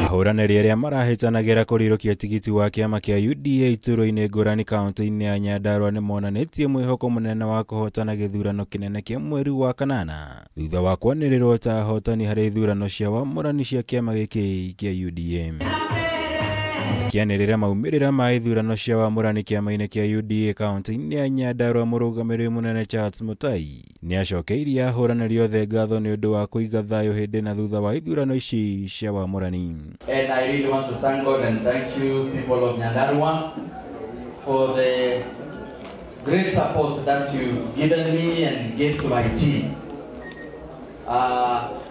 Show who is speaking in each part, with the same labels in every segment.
Speaker 1: Ahũranĩri arĩa marahĩtanagĩra kũrirũkia tigiti wa kĩama kĩa UDA itũũra-inĩ ngũrani kaunti-inĩ ya Nyandarua nĩmonanĩtie mwĩhoko mũnene wa kũhotana gĩthurano kĩnene kĩa mweri wa kanana thutha wa kwanĩrĩrwo ta ahotani harĩ ithurano cia wamũrani cia kĩama gĩkĩ kĩa UDA. Akĩanĩrĩra maumĩrĩra ma ithurano cia wamũrani kĩama-inĩ kĩa UDA kaunti-inĩ ya Nyandarua, mũrũgamĩrĩri mũnene Charles Mutai nĩacokeirie ahũranĩri othe ngatho nĩ ũndũ wa kũiga thayũ hĩndĩ na thutha wa ithurano ici cia wamũrani.
Speaker 2: And I really want to thank God and thank you people of Nyandarua for the great support that you've given me and gave to my team.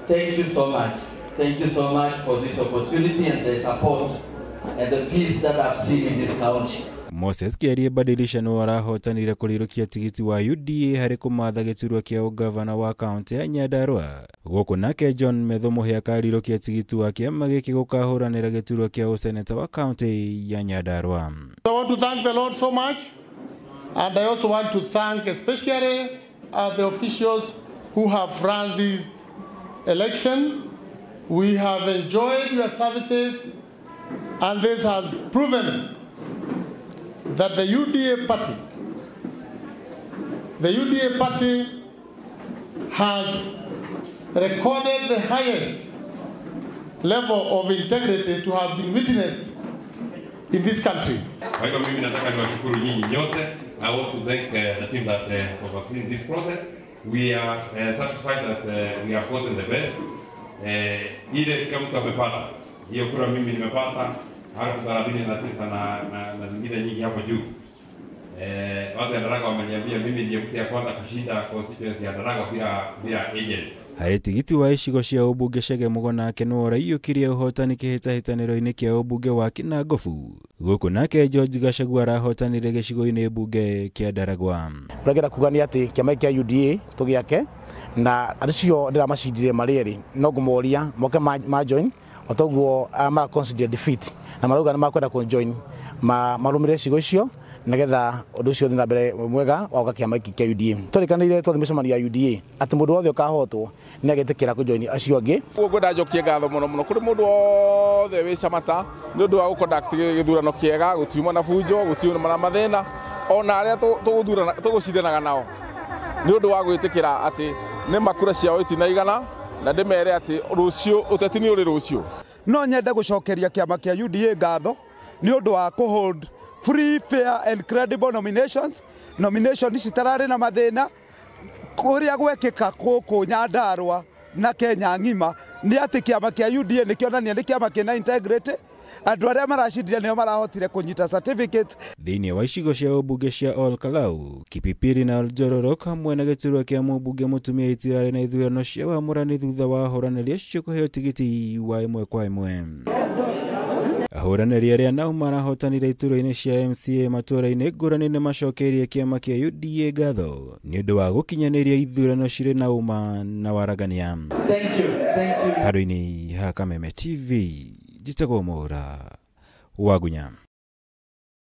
Speaker 2: Thank you so much. Thank you so much for this opportunity and the support and the peace that I've seen in this county.
Speaker 1: Moses Kiarie Badilisha no arahotanire kũrirũkia tigiti wa UDA harĩ kũmatha gĩturwa kĩa ũgavana wa kaunti ya Nyandarua. Gũkũ nake John Methu Mũhĩa akarirũkia tigiti wa kĩama gĩkĩ gũkahũranĩra gĩturwa kĩa ũseneta wa kaunti ya Nyandarua.
Speaker 3: I want to thank the Lord so much, and I also want to thank especially the officials who have run this election. We have enjoyed your services, and this has proven that the UDA party has recorded the highest level of integrity to have been witnessed in this country.
Speaker 4: Kwa hivyo mimi nataka niwashukuru nyinyi nyote. I want to thank the team that has overseen this process. We are satisfied that we have gotten the best. Ile kila mtu amepata. Hiyo kura mimi nimepata 39,000 na zingine nyingi hapo juu. Watu ya Ndaragwa wameniambia mimi ndiye mtu ya kwanza kushinda constituency ya Ndaragwa bila agent.
Speaker 1: Harĩ tigiti wa icigo cia ũmbunge Chege Mugo nake nĩwe ũraiyũkirie ũhotani kĩhĩtahĩtanĩro-inĩ kĩa ũmbunge wa Kinangofu. Gũkũ nake George Gachagua arahotanire gĩcigo-inĩ mbunge kĩa Ndaragwa.
Speaker 5: Ũrĩa kuga nĩ atĩ kĩama kĩa UDA tũgĩake na acio ndĩramacindire marĩ erĩ, no ngũmoria moke ma join otoguo mara consider defeat na marauga nĩ makwenda kũ join marũmĩrĩre cigo icio nigetha ũndũ ũcio ũthiĩ na mbere mwega wa gwaka kĩama gĩkĩ kĩa UDA. Twarĩkanĩire twathiĩ mĩcemanio ya UDA atĩ mũndũ wothe ũkahotwo nĩ agetĩkĩra kũjoini acio angĩ.
Speaker 6: Ũguo ngwenda njokie ngatho mũno mũno kũrĩ mũndũ wothe wĩ Camata nĩ ũndũ wa gũ-conduct gĩthurano kĩega, gũtiuma na bunjo, gũtiuma na mathĩna ona arĩa tũgũcindanaga nao nĩ ũndũ wa gwĩtĩkĩra atĩ nĩ makura ciao itinaigana na ndĩmere atĩ rũciũ ũteti nĩ ũrĩ rũciũ.
Speaker 7: No nyende gũcokeria kĩama kĩa UDA ngatho nĩ ũndũ wa kũhold free, fair and credible nominations. Nomination ici itararĩ na mathĩna kũrĩa gwekĩka gũkũ Nyandarua na Kenya ng'ima nĩ atĩ kĩama kĩa UDA nĩ kĩonania nĩ kĩama kĩna integrity. Andũ arĩa maracindire nĩo marahotire kũnyita certificate.
Speaker 1: Thĩinĩ wa icigo cia ũmbunge cia Ol Kalou, Kipipiri na Oljororok hamwe na gĩturwa kĩa mũmbunge mũtumia itirarĩ na ithurano cia wamũrani thutha wa ahũranĩri acio kũheo tigiti wa ĩmwe kwa ĩmwe. Ahũranĩri arĩa nao marahotanire iturwa-inĩ cia MCA matũũra-inĩ ngũrani nĩmacokeirie kĩama kĩa UDA ngatho nĩ ũndũ wa gũkinyanĩria ithurano cirĩ na ũma na waragania.
Speaker 2: Thank you, thank you.
Speaker 1: Handũ-inĩ ha Kameme TV, njĩtagwo Mwaura Wagunya.